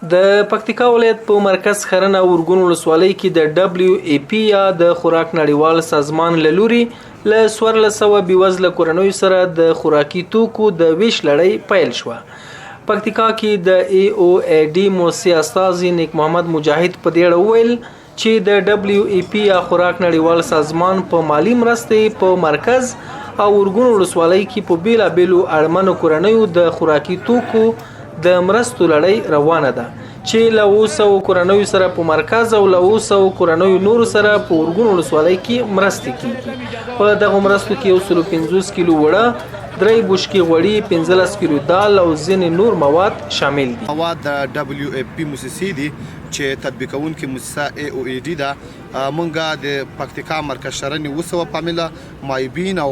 د پکتیکا ولایت په مرکز ښرنه ارګون ولسوالۍ کې د ډبلیو ای پي یا د خوراک نړیوال سازمان له لوري له 1400 بېوزله کورنیو سره د خوراکي توکو د ویش لړۍ پیل شوه. پکتیکا کې د ای او ای ډي موسسې استازي نیک محمد مجاهد په دې اړه وویل چې د ډبلیو ای پي یا خوراک نړیوال سازمان په مالي مرستې په مرکز او ارګون ولسوالۍ کې په بیلابیلو اړمنو کورنیو د خوراکي توکو د مرستو لړۍ روانه ده چې له 700 کورنیو سره په مرکز او له 700 کورنیو نورو سره په ارګون ولسوالۍ کې مرستې کیږي. په دغو مرستو کې 150 کیلو وړه، 3 بوشکې غوړي، 15 کیلو دال او ځینې نور مواد شامل دي. مواد د ډبلیو اف پي موسسې دي چې تطبیقونکې موسسه ای او ای ډي ده. مونږ د پکتیکا مرکز شرنې 700 فامیله معیوبین او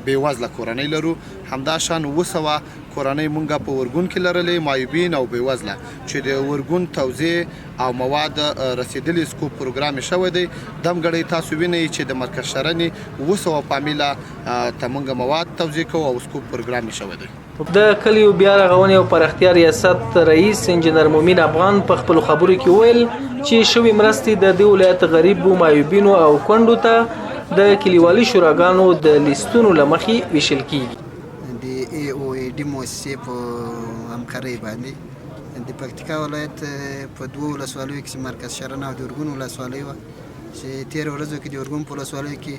بېوزله کورنۍ لرو. همداشان 700 کورنۍ مونږ په ورګون کې لرلې، معیوبین او بېوزله، چې د ورګون توزیع او مواد رسیدلي سکوپ پروګرام شوی دی. دمګړۍ تاسو وینئ چې د مرکز شرنې 700 فامیله ته مونږ مواد توزیع کوو او سکوپ پروګرام شوی دی. د کلیو بیا رغونې او پراختیا ریاست رئیس انجنیر مومین افغان په خپلو خبرو کې وویل چې شوې مرستې د دې ولایت غریبو، معیوبینو او کونډو ته د کلیوالي شوراګانو د لیستونو له مخې ویشل کیږي. د ای او ای ډي موسسې په همکارۍ باندې د پکتیکا ولایت په دوو ولسوالیو کې چې مرکز شرنه او د ارګون ولسوالۍ وه، چې تېرو ورځو کې د ارګون په ولسوالیو کې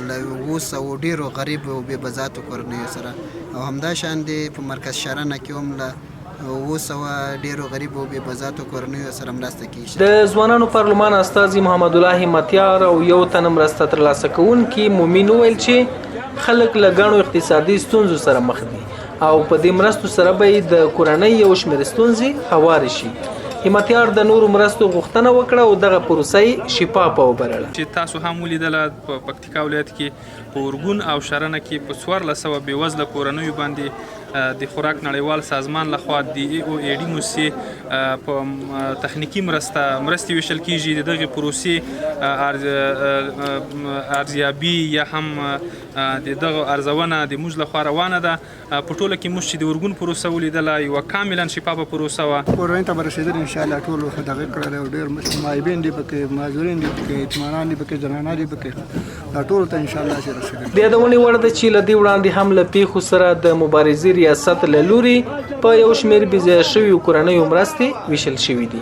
له 700 ډېرو غریبو او بې بذاتو کورنیو سره او همداشان د په مرکز شرنه کې هم له 700 ډېرو غریبو او بې بذاتو کورنیو سره مرسته کیږي. د ځوانانو پارلمان استازي محمد الله همتیار او یو تن مرسته ترلاسه کوونکي مومین وویل چې خلک له ګڼو اقتصادي ستونزو سره مخ دي او په دې مرستو سره به یې د کورنۍ یو شمېر ستونزې هوارې شي. همتیار د نورو مرستو غوښتنه وکړه او دغه پروسه یې شفافه وبلله. چې تاسو هم ولیدله په پکتیکا ولایت کې په ارګون او شرنه کې په 1400 بېوزله کورنیو باندې د خوراک نړیوال سازمان لخوا د ای او ای ډي موسسې په تخنیکي مرسته مرستې ویشل کیږي. د دغې پروسې ارزیابي یا هم د دغه ارزونه د موږ لخوا روانه ده. په ټوله کې موږ چې د ارګون پروسه ولیدله یوه کاملا شفافه پروسه وه. کورنۍ ته به رسېدل انشاءالله. ټولو ښه دغه کړی او ډېر معیوبین دي پکې، معذورین دي پکې، یتیمانان دي پکې، زنانه دي پکې، دا ټولو ته انشاءالله چې رسېدل. د یادونې وړ ده چې له دې وړاندې هم له پیښو سره د مبارزې ریاست له لوري په یو شمېر بېځایه شویو کورنیو مرستې ویشل شوې دي.